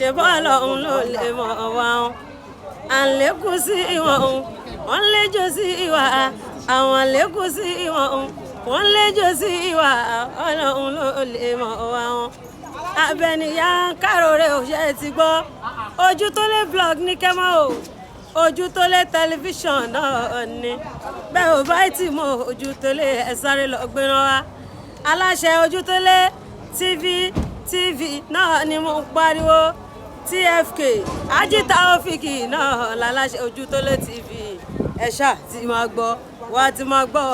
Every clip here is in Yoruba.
Ṣe bọ́ọ̀lù ọ̀hún ló lè mọ̀ wá wọn. À ń lékún sí ìwọ̀n òun, wọ́n ń léjò sí ìwà. Àwọn lékún sí ìwọ̀n òun, wọ́n ń léjò sí ìwà. Ọlọ́run ló lè mọ̀ wá wọn. Abẹnìyà ń káròrè òṣè ti gbọ́. Ojú tó lé blog ní kẹ́mọ́ o. Ojú tó lé tẹlifíṣàn náà ni. Bẹ́ẹ̀ ò bá tí mo ojú tó lé, ẹ sáré lọ gbéra wá. Aláṣẹ ojú tó lé TV náà ni mo ń pariwo. TFK Ajita Ofiki náà láláṣẹ ojú tó lé TV. Ẹ ṣáà ti máa gbọ́, wá ti máa gbọ́,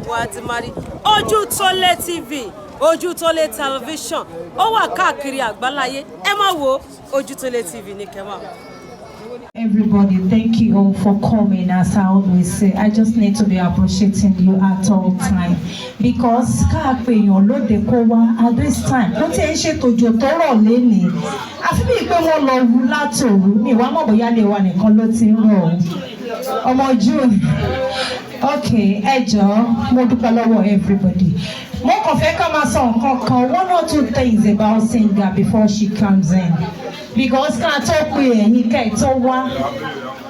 wá ti máa rí. Ojú tó lé TV, ojú tó lé tẹlifíṣàn, ó wà káàkiri àgbáláyé. Ẹ má wo ojú tó lé TV ní kẹ́ máa. Everybody, thank you all for coming. As I always say, I just need to be appreciating you at all time because ká pè èèyàn lóde kó wá at this time, ó ti ń ṣètò òjò tó rọ̀ lénìí, àfi bíi pé wọ́n lọ wú látòru. Mi wá mọ̀ bóyá lè wa nìkan ló ti ń rọ̀ o. Ọmọ June, okay. Ẹ jọ̀ọ́, mo dúpẹ́ lọ́wọ́ everybody. Mo kàn fẹ́ ká máa sọ nǹkan kan, one or two things about singer before she comes in, because ká tó pe ẹ̀yin kẹ́ ẹ̀ tó wá,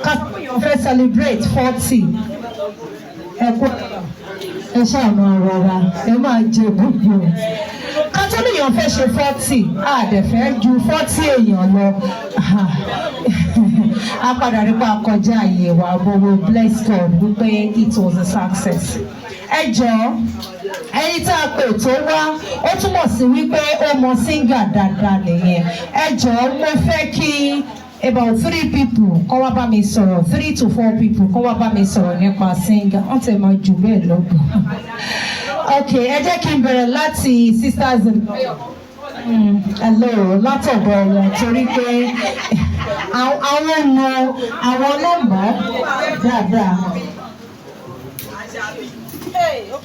ká tó yàn fẹ́ celebrate 40. Ẹ kú, ẹ ṣáà máa rọra, ẹ máa jẹ gbogbo. Ká tó níyàn fẹ́ ṣe 40, a dẹ̀ fẹ́ ju 40 èèyàn lọ, a padà rí pa kọjá àyè wa, but we bless God wípé it was a success. Ẹ jọ̀ọ́, ẹni tá a pè tó wá, ó túmọ̀ sí wípé ó mọ singer dáadáa nìyẹn. Ẹ jọ̀ọ́, mo fẹ́ kí about three people kọ́ wá bá mi sọ̀rọ̀, three to four people kọ́ wá bá mi sọ̀rọ̀ nípa singer. Wọ́n ti máa jù bẹ́ẹ̀ lọ. Ok, ẹ jẹ́ kí n bẹ̀rẹ̀ láti sisters in hello, látọ̀dọ̀ wọn, torí pé àwọn mọ àwọn ọlọ́mọ dáadáa.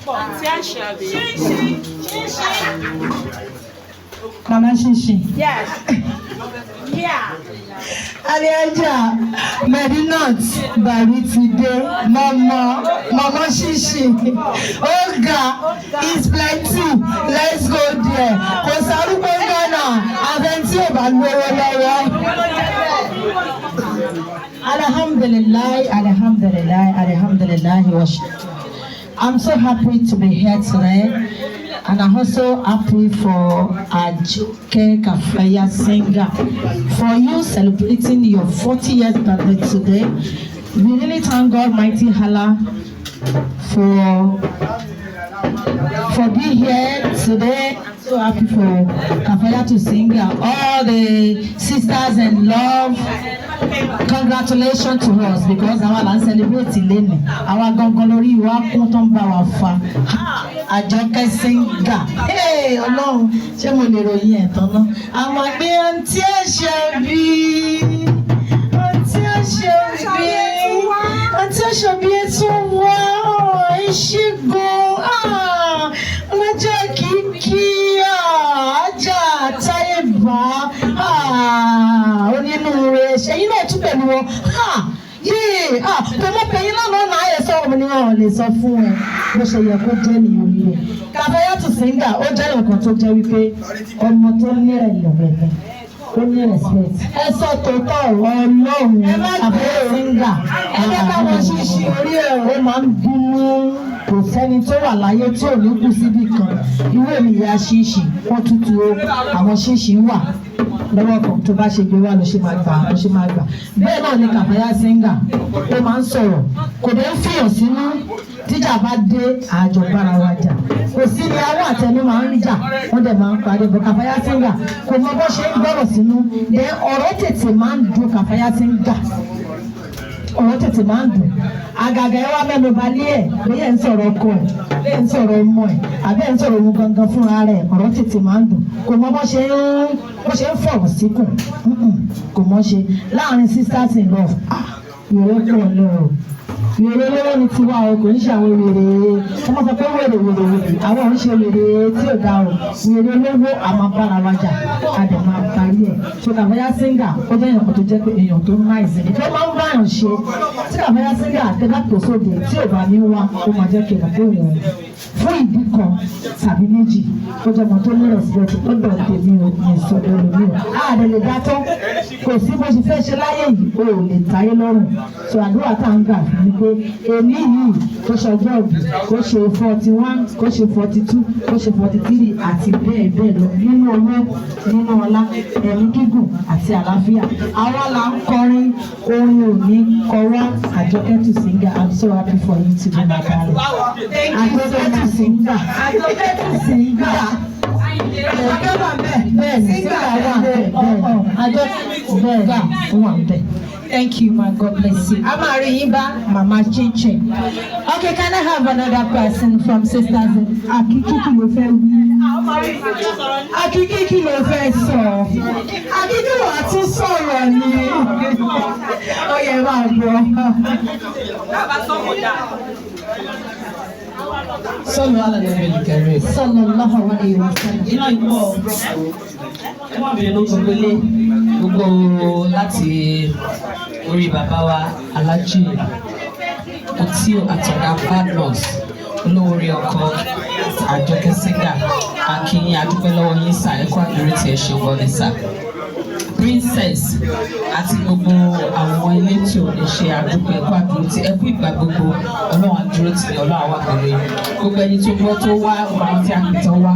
Àǹtí Àṣàbí. Mama Shinshin. Yes. Yeah. Alhaja Medinat Bari ti dé. Mama, Mama Shinshin. Oga is plenty. Let's go there. Kò sárúgbó Ghana, àfẹn tí ò bá lówó lọ́wọ́. Alhamdulillah, alhamdulillah, alhamdulillah. I'm so happy to be here today. And I'm also happy for Ajoke Kafaya Singer, for you celebrating your 40 years birthday today. We really thank God, mighty Allah, for being here today. I'm so happy for Kafaya to sing. All the sisters in love, congratulations to us, because àwa là ń celebrate lẹ́nu. Àwa gangan lórí wa kún tó ń bá wa fa. Àjọkẹ́ Singer. Hey, Ọlọ́run, ṣé mo lè ròyìn ẹ̀ tán náà? Àwọn àgbẹ̀ Àǹtí Àṣàbí, Àǹtí Àṣàbí, Àǹtí Àṣàbí, ẹ tún wá ìṣègùn ọlọ́jọ́ kìkì ajá táyé bá onínúure ṣẹ́yìn náà tún pẹ̀lú wọn. Yéè, kò mọ̀ pé yín lánàá náà ẹ̀ sọ̀rọ̀ mi ni wọn ò lè sọ fún ẹ bó ṣe yẹ kó jẹ́ nìyẹn orí rẹ̀. Kafayatu Singer, ó jẹ́ nǹkan tó jẹ́ wípé ọmọ tó ní ẹ̀lẹ̀ rẹ̀, ó ní respect. Ẹ sọ tòótọ́, Ọlọ́run. Kafaya Singer, Ẹ jẹ́ káwọn ṣíṣí orí ẹ̀. Ó máa ń bínú. Kò sẹ́ni tó wà láyé tí ò ní kú síbì kan. Irú èmi ìyá ṣíṣì wọ́n tútù o. Àwọn ṣíṣì wà lọ́wọ́ kan, tó bá ṣe gbé wá ló ṣe máa gbà, ló ṣe máa gbà. Bẹ́ẹ̀ náà ni Kàfáyá Singer. Ó máa ń sọ̀rọ̀, kò dé ń fìyàn sínú. Tíjà bá dé, àjọ bára wa jà. Kò sí ní awọ àtẹnu máa ń jà, wọ́n dẹ̀ máa ń parí bọ̀. Kàfáyá Singer kò mọ bó ṣe ń gbọ́rọ̀ sínú dẹ̀. Ọ̀rọ̀ tètè máa ń dùn Kàfáyá Singer, ọ̀rọ̀ tètè máa ń dùn. Àgàgà ẹ wá mẹ́nu bà lé ẹ̀, bóyá ẹ̀ ń sọ̀rọ̀ ọkọ ẹ̀, bóyá ẹ̀ ń sọ̀rọ̀ ọmọ ẹ̀, àbẹ́ ẹ̀ ń sọ̀rọ̀ òun gangan fúnra rẹ̀, ọ̀rọ̀ tètè máa ń dùn. Kò mọ bó ṣe ń fọ̀rọ̀ síkùn. Kò mọ ṣe láàrin sisters in love. Ah, wèrè pọ̀ lọ o. Wèrè olówó ni tiwa o, kò ń ṣe àwọn wèrè wọ́n máa sọ pé wèrè wèrè wèrè. Àwọn ò ń ṣe wèrè tí ò dáa o. Wèrè olówó, a máa bára wa jà, a dẹ̀ máa parí ẹ̀. So Kàfáyá Singer, ó jẹ́ èèyàn kan tó jẹ́ pé èèyàn tó nice ni, tó máa ń báyàn ṣe. Tí Kàfáyá Singer àtẹ́bá tó sóde, tí ò bá ní wá, ó máa jẹ́ kí n mọ̀ pé òun Fún ìdí kan tàbí méjì, ó jẹ́ ọmọ tó ní respect lọ́dọ̀ tèmi o, ní ìsọdọ̀ lómi o. Àdè lè dá tán, kò sí bó ṣe fẹ́ ṣe láyé yìí, o ò lè táyé lọ́rùn. So àdúrà tá à ń gbà fún mi pé èmi yìí kó ṣe ọjọ́ ìbí, kó ṣe 41, kó ṣe 42, kó ṣe 43 àti bẹ́ẹ̀ bẹ́ẹ̀ lọ, nínú owó, nínú ọlá, ẹ̀mí gígùn àti àlàáfíà. Àwa là ń kọrin orin òní kọwá. Àjọkẹ́ to singer, I'm so happy for you today, my darling. Àjọkẹ́ to singer. Àjọkẹ́ to singer. Àjọkẹ́ wà bẹ́ẹ̀. Bẹ́ẹ̀ ni, singer wà bẹ́ẹ̀, bẹ́ẹ̀ Àjọkẹ́, bẹ́ẹ̀ ni, wà bẹ́ẹ̀. Thank you, ma. God bless you. A máa rí yín bá, Mama Chinchin. Okay, can I have another person from Sisters? Akíkí, kí ló fẹ́ wí? Akíkí, kí ló fẹ́ sọ? Akíkí, wàá tún sọ̀rọ̀ ni. Ó yẹ máa gbọ́. صلوا على النبي الكريم. Sallallahu alayhi wa sallam. Iná ìpọ̀, ẹ má bínú, gbogbo ilé, gbogbo láti orí bàbá wa Alhaji Mutiu Àtàndá Badmus, olówórí ọkọ Àjọkẹ́ Singer, akínyìn, adúpẹ́ lọ́wọ́ yín sà, ẹ̀kọ́ àdúró tí ẹ ṣe wọlé sà. Princess àti gbogbo àwọn elétò, ẹṣẹ àdúpẹ́, ẹ̀kọ́ àdúró tí ẹkú ìgbà gbogbo. Ọlọ́run àdúró tì ní, Ọlọ́run àwa pẹ̀lú yín. Gbogbo ẹni tó gbọ́ tó wá, àwọn tí a pè tán wá,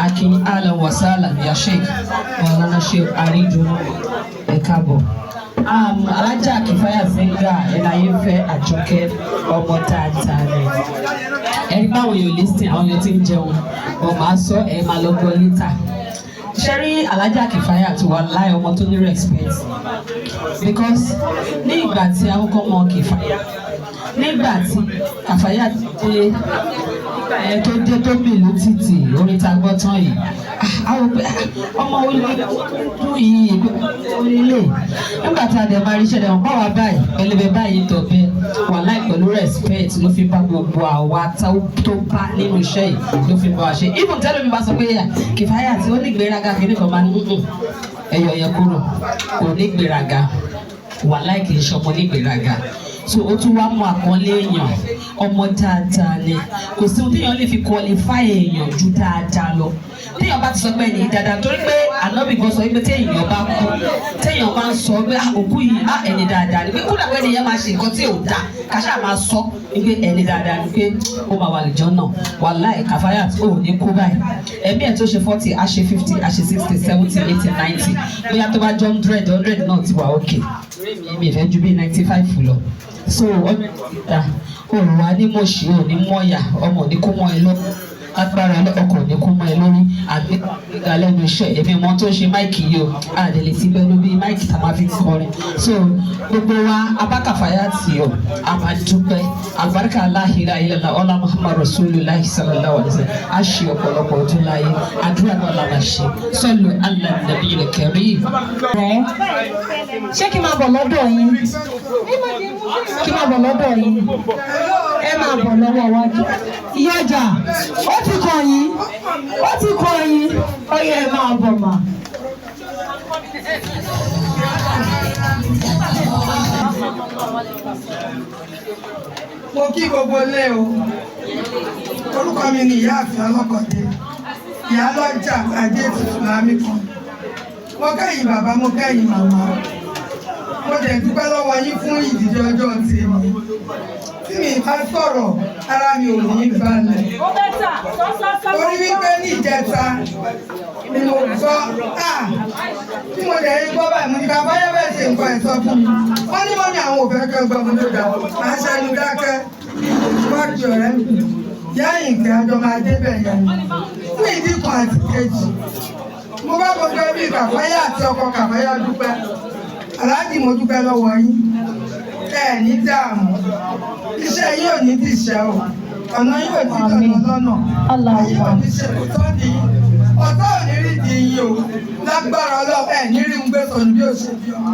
akin, ahlan wa sahlan ya Sheikh Maulana Sheikh Aridunu, ẹ káàbọ̀. Alájà Kìfáyà Singer, ẹ̀láyé fẹ́ Àjọkẹ́, ọmọ dáadáa ni. Ẹni báwọn yóò listen, àwọn yóò ti ń jẹun ọ̀, máa sọ ẹ̀ máa lọ gbọ́ later. Ṣẹ́rí Alájà Kìfáyà tó wà láì, ọmọ tó ní respect, because ní ìgbà tí a kọ́kọ́ mọ Kìfáyà, nígbà tí Kàfáyà dé, nígbà yẹn tó dé tó mìlú títì, orin tá a gbọ́ tán yìí, ah, a wò pé, ah, ọmọ olè dùn yìí orílẹ̀. Nígbà tí a dẹ̀ máa ríṣẹ́ dẹ̀ wọ́n bá wa báyìí pẹ̀lẹ́bẹ̀ báyìí tó bẹ́ẹ̀ wà láì, pẹ̀lú respect ló fi bá gbogbo àwa tó bá nínú iṣẹ́ yìí ló fi bá wa ṣe. Even tẹ́lẹ̀ mi bá sọ pé Kìfáyà tí ó ní gbéraga kìíní kan, máa ní ẹyọ yẹn kúrò, kò ní gbéraga, wà láì, kì í ṣọmọ ní gbéraga. So ó tún wá mú àpọ́nlé èèyàn, ọmọ dáadáa ni. Kò sí ohun téèyàn lè fi qualify èèyàn ju dáadáa lọ. Téèyàn bá ti sọ pé ẹni dáadáa, torí pé ànábì kan sọ pé téèyàn bá kú, téèyàn bá ń sọ pé, "Ah, òkú yìí, ah, ẹni dáadáa ni," pé kódà pé ẹni yẹn máa ṣe nǹkan tí ò dáa, kàṣà máa sọ pé ẹni dáadáa ni, pé ó máa wà lìjọ́ náà. Wàláì, Kàfáyà ò ní kú báyìí. Ẹ̀mí ẹ̀ tó ṣe 40, á ṣe 50, á ṣe 60, 70, 80, 90, bóyá tó bá jọ 100, 100 náà ti wà òkè. Mi ìfẹ́ ju bí 95 lọ, so ọdún ìta òun wa ní mọ̀ọ́sì, ò ní mọ̀ọ́yà, ọmọ ò ní kó mọ́ ẹ lọ agbára, ọkọ̀ ò ní kó mọ́ ẹ lórí àgbéga lẹ́nu iṣẹ́. Èmi mọ tó ṣe mic yìí o, àdèlè ti bẹ́ẹ̀ ló bí mic tá a máa fi kọrin. So gbogbo wa abákàfáyà tì ọ́, a máa dúpẹ́. Àlùbáríkà aláhìlá ilẹ̀lá ọlá Muhammad Rasulullah sallallahu alaihi wasallam, a ṣe ọ̀pọ̀lọpọ̀ ọdún láyé, àdúrà náà la máa ṣe. Sallu ala nabiyil karim. Rẹ̀ ṣé kí n máa bọ̀ lọ́dọ̀ yín? Kí n máa bọ̀ lọ́dọ̀ yín? Ẹ máa bọ̀ lọ́wọ́ wájú. Ìyá ọjà, ó ti kàn yín, ó ti kàn yín, ó yẹ ẹ máa bọ̀ mà. Mo kí gbogbo ilé o. Orúkọ mi ni Ìyáàfin Ọlọ́kọ̀dé, Ìyálọ́jà Ajé Tuntun lámì kan. Mo kẹ́yìn bàbá, mo kẹ́yìn màmá, mo dẹ̀ dúpẹ́ lọ́wọ́ yín fún ìdíje ọjọ́ tèmi. Tí mi bá sọ̀rọ̀, ara mi ò ní balẹ̀, torí wípé ní ìjẹta ni mo gbọ́ à tí mo dẹ̀ rí gbọ́ báyìí, mo ní ká báyọ̀ bẹ́ẹ̀ ṣe nǹkan ẹ̀ sọ fún mi. Wọ́n ní mọ́mí àwọn ò fẹ́ kẹ́ gbọ́. Mo tó dà, máa ṣẹ́nu dákẹ́, wá kí ọ̀rẹ́ mi yá ìkẹ́ àjọ máa débẹ̀ yẹn fún ìdí kan àti kejì. Mo bá gbogbo ẹbí Kàfáyà àti ọkọ Kàfáyà dúpẹ́. Aláàjì, mo dúpẹ́ lọ́wọ́ yín. Ẹ ní dààmú, iṣẹ́ yín ò ní dìṣẹ́ o, ọ̀nà yín ò ní dọ̀nà lọ́nà, ayé ò ní ṣe kò tọ́ ní ọ̀tá ò ní rí di yín o. Lágbára Ọlọ́run, ẹ ní rí ń gbé sọnù bí ó ṣe bí ọmọ.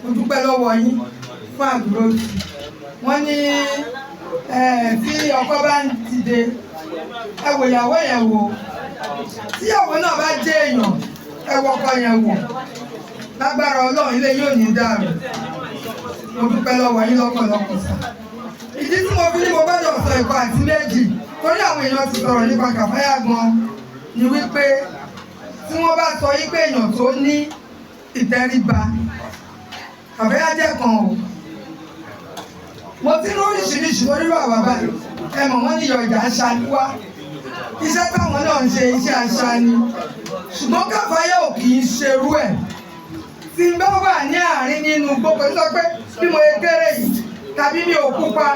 Mo dúpẹ́ lọ́wọ́ yín fún àdúró tì wọ́n ní tí ọkọ bá ń dìde, ẹ wò ìyàwó yẹn wò, tíyàwó náà bá jẹ́ èèyàn, ẹ wọ ọkọ yẹn wò. Lágbára Ọlọ́run, ilé yóò ní dàrú. Mo dúpẹ́ lọ́wọ́ yín lọ́pọ̀lọpọ̀ sá. Ìdí tí mo fi ní mo gbọ́dọ̀ sọ ẹ̀kọ́ àti méjì Torí àwọn èèyàn ti sọ̀rọ̀ nípa Kàfáyà gan ni wípé tí wọ́n bá sọ yí pé èèyàn tó ní ìtẹríba, Kàfáyà jẹ́ kan o. Mo ti rí oríṣiríṣi lórí bàbá báyìí. Ẹ mọ̀ wọ́n ní ìyọ̀jà aṣa ni wá. Iṣẹ́ táwọn náà ń ṣe, iṣẹ́ aṣa ni. Ṣùgbọ́n Kàfáyà ò kì í ṣerú ẹ̀. Tí n bá wà ní àárín nínú gbogbo, sọ pé bí mo ṣe kéré yìí, tàbí mi ò pupa,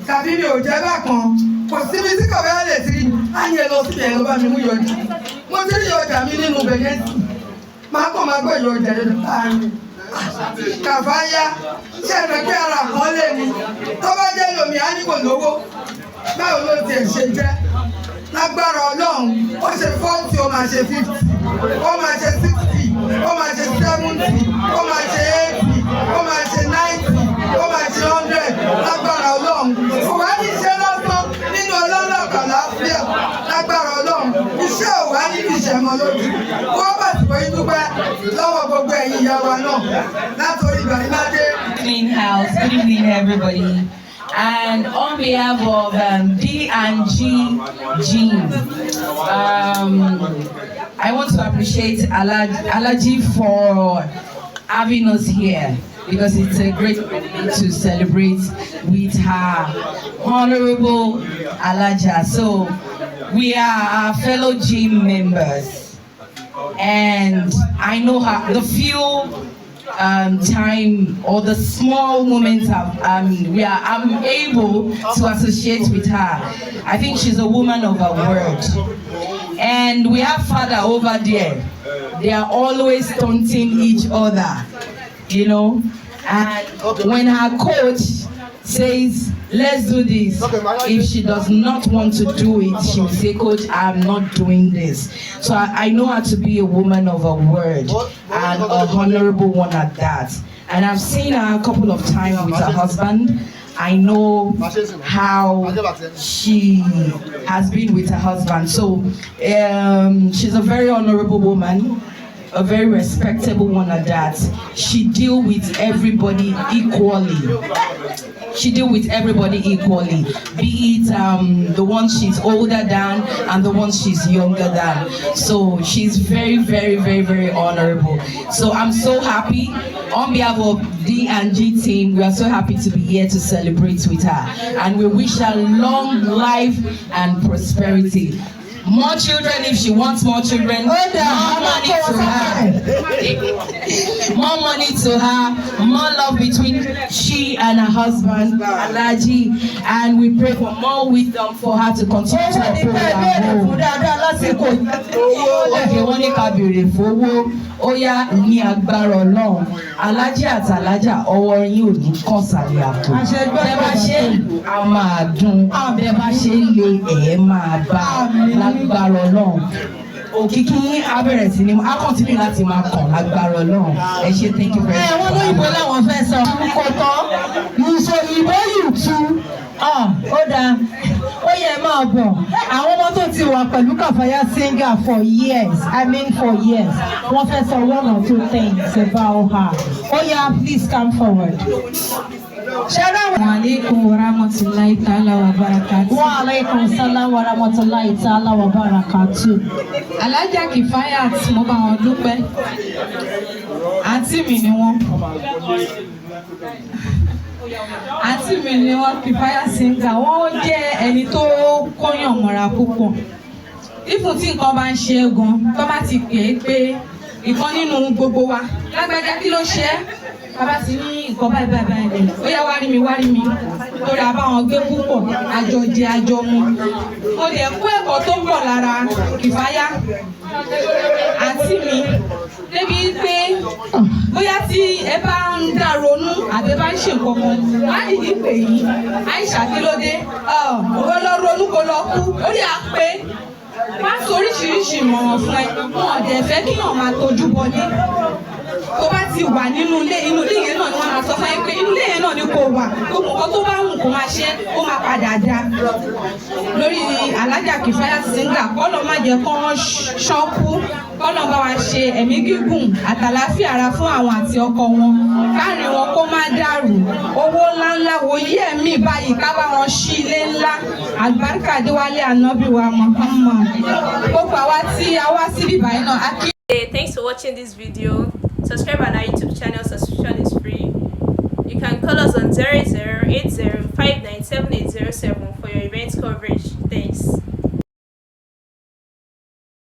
tàbí mi ò jẹ́ bákan, kò síbi tí Kàfáyà lè ti rí. Á ní ẹ lọ síbi ẹ lọ bá mi mú yọjà. Mo ti rí yọjà mi nínú ibẹ̀ yẹn sì. Màá kàn máa gbọ́ yọjà yẹn láàrin. Kàfáyà ṣe é pé ara kan lè ní. Tó bá jẹ́ lómi, á ní kò lówó. Báwo ló tiẹ̀ ṣe jẹ́? Lágbára Ọlọ́run, ó ṣe 40, ó máa ṣe 50, ó máa ṣe 60, ó máa ṣe 70, ó máa ṣe 80, ó máa ṣe 90, ó máa ṣe 100. Lágbára Ọlọ́run. Kò wá ní iṣẹ́ lásán nínú ọlọ́lọ́kà láfíà. Lágbára Ọlọ́run. Iṣẹ́ ò wá ní ìṣẹ̀mọ́ lójú. Kó bá ti wọ́n dúpẹ́ lọ́wọ́ gbogbo ẹ̀yin ìyá wa náà. Látòrí Ìbàdí. Clean house. Good evening, everybody. And on behalf of D&G Gym, I want to appreciate Alaji for having us here because it's a great privilege to celebrate with her honorable Alaja. So we are our fellow gym members, and I know her. The few time or the small moments we are I'm able to associate with her, I think she's a woman of her word. And we have father over there. They are always taunting each other. And when her coach says, "Let's do this," if she does not want to do it, she will say, "Coach, I'm not doing this." So I know her to be a woman of her word and a honorable one at that. And I've seen her a couple of times with her husband. I know how she has been with her husband. So she's a very honorable woman, a very respectable one at that. She deal with everybody equally. She deal with everybody equally, be it the one she's older than and the one she's younger than. So she's very, very, very, very honorable. So I'm so happy. On behalf of D and G team, we are so happy to be here to celebrate with her, and we wish her long life and prosperity. More children if she wants more children. More money to her. More money to her. More love between she and her husband, Alhaji. And we pray for more wisdom for her to continue to Owó ní uphold ká her béèrè home. Fún dáadáa lásìkò. Òkè, wọ́n ní ká béèrè fowó. Ó yá, ní agbára Ọlọ́run, alájà àtàlájà, ọwọ́ yín ò ní kàn sàlẹ̀ àpò. Bẹ́ẹ̀ bá ṣe ń lù á máa dún, bẹ́ẹ̀ bá ṣe ń le ẹ̀ máa bá. Lágbára Ọlọ́run, òkìkí yín á bẹ̀rẹ̀ sí ní á continue láti máa kàn lágbára Ọlọ́run. Ẹ ṣé, thank you very Ẹ much. wọ́n lóyìnbó làwọn fẹ́ sọ. Kò tán, ìṣòyìnbó yìí tú. Ó dáa, ó yẹ máa bọ̀. Àwọn ọmọ tó ti wà pẹ̀lú Kàfáyà Singer for years, I mean for years, wọ́n fẹ́ sọ one or two things about her. Ó yá, please come forward. Ṣẹ́rẹ́ àwọn. Wa alaikum wa rahmatullahi ta'ala wa barakatuh. Wa alaikum salam wa rahmatullahi ta'ala wa barakatuh. Alájà Kifayat, mo bá wọn dúpẹ́. Àǹtí mi ni wọ́n. Àǹtí mi ni wọ́n, Kifaya Singer. Wọ́n jẹ́ ẹni tó kóyàn mọ́ra púpọ̀. Even tí nǹkan bá ń ṣe é gan, tó bá ti pè é pé ìkan nínú gbogbo wa, lágbájá, kí ló ṣe é? Bàbá ti ní nǹkan báyìí báyìí báyìí, ó yá, wá rí mi, wá rí mi. Torí a bá wọn gbé púpọ̀, àjọ jẹ, àjọ mu. Mo dẹ̀ kó ẹ̀kọ́ tó pọ̀ lára Kìfáyà àǹtí mi, débi pé bóyá tí ẹ bá ń dá ronú àbí ẹ bá ń ṣe nǹkan kan, wọ́n á dìdí pè yín, "Àìsà, kí ló dé?" Ó lọ ronú kó lọ kú, orí à pé wọ́n á sọ oríṣiríṣi ìmọ̀ràn fún ẹ. Wọn ò dẹ̀ fẹ́ kíyàn máa tójú bọlé. Tó bá ti wà nínú ilé, inú ilé yẹn náà ni wọ́n máa sọ fún yín pé inú ilé yẹn náà ni kò wà. Gbogbo nǹkan tó bá wù kó máa ṣe, ó máa padà dá. Lórí Alhaja Kifayat Singer, kọ́lọ̀ má jẹ́ kán ṣọ́kú, kọ́lọ̀ bá wa ṣe ẹ̀mí gígùn àtàláfíà ara fún àwọn àti ọkọ wọn, káàrin wọn kó má dàrú. Owó ńláńlá wo yí ẹ̀mí báyìí, ká bá wọn ṣí ilé ńlá. Àlùbáríkà Adéwálé Ànábì wa Muhammad. Gbogbo àwa tí a wá síbí báyìí náà, a kí. Hey, thanks for watching this video. Subscribe on our YouTube channel, subscription is free. You can call us on 0080 for your event coverage.